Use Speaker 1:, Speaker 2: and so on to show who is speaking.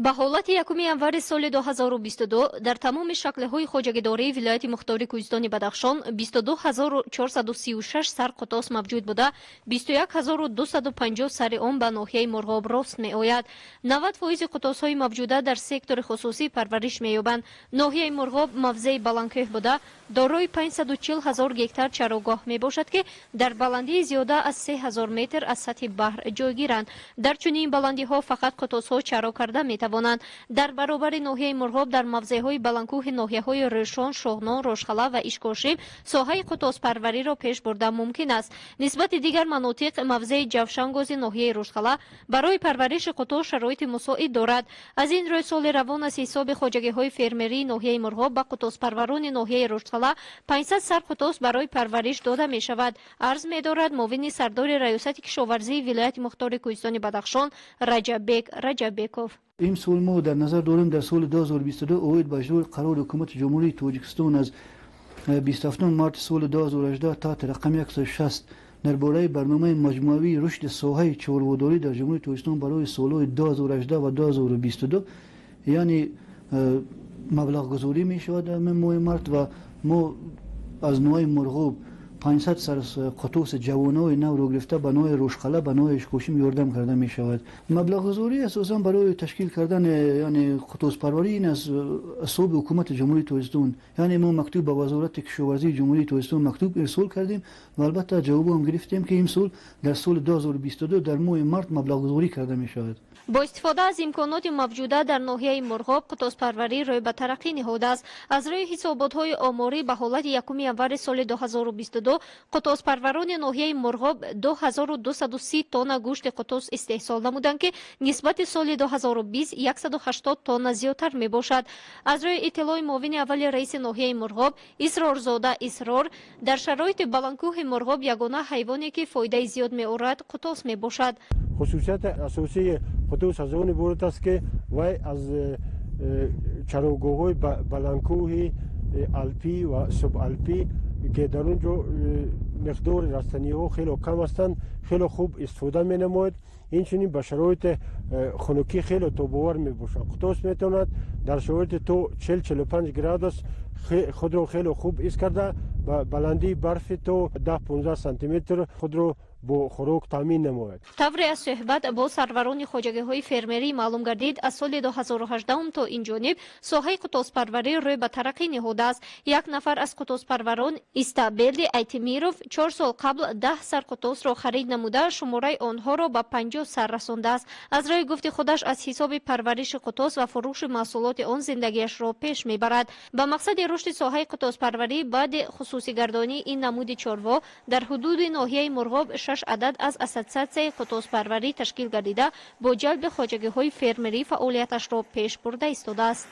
Speaker 1: Ба ҳолати 1 январи соли 2022 дар тамоми шаклҳои хоҷагидории вилояти мухтори Кӯҳистони Бадахшон 22436 сар қутос мавҷуд буда, 21250 сари он ба ноҳияи Мурғоб рост меояд. 90% қутосҳои мавҷуда дар сектори хусусӣ парвариш меёбанд. Ноҳияи Мурғоб мавзеи баландкӯҳ буда, дорои 540 ҳазор гектар чарогоҳ мебошад, ки дар баландии зиёда аз 3000 метр аз сатҳи баҳр ҷойгиранд. Дар чунин баландиҳо фақат қутосҳо чаро карда метавонанд. Дар баробари ноҳияи Мурғоб дар мавзеъҳои баландкӯҳи ноҳияҳои Рӯшон, Шоҳнон, Рошхала ва Ишкошим соҳаи қутоспарвариро пеш бурда мумкин аст. Нисбати дигар манотиқ мавзеи Ҷавшангози ноҳияи Рӯшхала барои парвариши қутос шароити мусоид дорад. Аз ин рӯй соли равон аз ҳисоби хоҷагиҳои фермерии ноҳияи Мурғоб ба қутоспарварони ноҳияи Рӯшхала 500 сар қутос барои парвариш дода мешавад, арз медорад муовини сардори раёсати кишоварзии вилояти мухтори Кӯҳистони Бадахшон Раҷаббек Раҷаббеков.
Speaker 2: Имсол мо дар назар дорем дар соли 2022 оид ба иҷрои қарори ҳукумати Ҷумҳурии Тоҷикистон аз 27 марти соли 2018 таҳти рақами 160 дар бораи барномаи маҷмӯавии рушди соҳаи чорводорӣ дар Ҷумҳурии Тоҷикистон барои солҳои 2018 ва 2022, яъне маблағгузорӣ мешавад дар моҳи март ва мо аз ноҳияи Мурғоб 500 сар қутос ҷавонои навро гирифта ба ноҳияи Рӯшқала, ба ноҳияи Ишкошим ёрдам карда мешавад. Маблағгузорӣ асосан барои ташкил кардан, яъне қутоспарварӣ, ин аз ҳисоби ҳукумати Ҷумҳурии Тоҷикистон, яъне мо мактуб ба Вазорати кишоварзии Ҷумҳурии Тоҷикистон мактуб ирсол кардем ва албатта ҷавобам гирифтем, ки имсол дар соли 2022 дар моҳи март маблағгузорӣ карда мешавад.
Speaker 1: Бо истифода аз имконоти мавҷуда дар ноҳияи Мурғоб қутоспарварӣ рӯй ба тараққӣ ниҳодааст. Аз рӯи ҳисоботҳои оморӣ ба ҳолати 1 январи соли 2022 қутоспарварони ноҳияи Мурғоб 2230 тонна гӯшти қутос истеҳсол намуданд, ки нисбати соли 2020 180 тонна зиёдтар мебошад. Аз рӯи иттилои муовини аввали раиси ноҳияи Мурғоб Исрорзода Исрор, дар шароити баландкӯҳи Мурғоб ягона ҳайвоне, ки фоидаи зиёд меорад, қутос мебошад.
Speaker 3: Хусусияти асосии қутос аз он иборат аст, ки вай аз чарогоҳҳои баландкӯҳи алпӣ ва субалпӣ, ки дар он ҷо миқдори растаниҳо хело кам ҳастанд, хело хуб истифода менамояд. Инчунин ба шароити хунукӣ хело тобовар мебошад. Қутос метавонад дар шароити то 40-45 градус худро хело хуб ҳис карда, ба баландии барфи то 10-15 сантиметр худро бо хӯрок таъмин намояд.
Speaker 1: Тавре аз суҳбат бо сарварони хоҷагиҳои фермерӣ маълум гардид, аз соли 2018 то ин ҷониб соҳаи қутоспарварӣ рӯй ба тараққӣ ниҳодааст. Як нафар аз қутоспарварон Истабелди Айтимиров 4 сол қабл 10 сар қутосро харид намуда, шумораи онҳоро ба 50 сар расондааст. Аз рӯи гуфти худаш, аз ҳисоби парвариши қутос ва фурӯши маҳсулоти он зиндагиашро пеш мебарад. Ба мақсади рушди соҳаи қутоспарварӣ баъди хусусигардонии ин намуди чорво дар ҳудуди ноҳияи Мурғоб 6 адад аз ассотсиатсияи қутоспарварӣ ташкил гардида, бо ҷалби хоҷагиҳои фермерӣ фаъолияташро пеш бурда истодааст.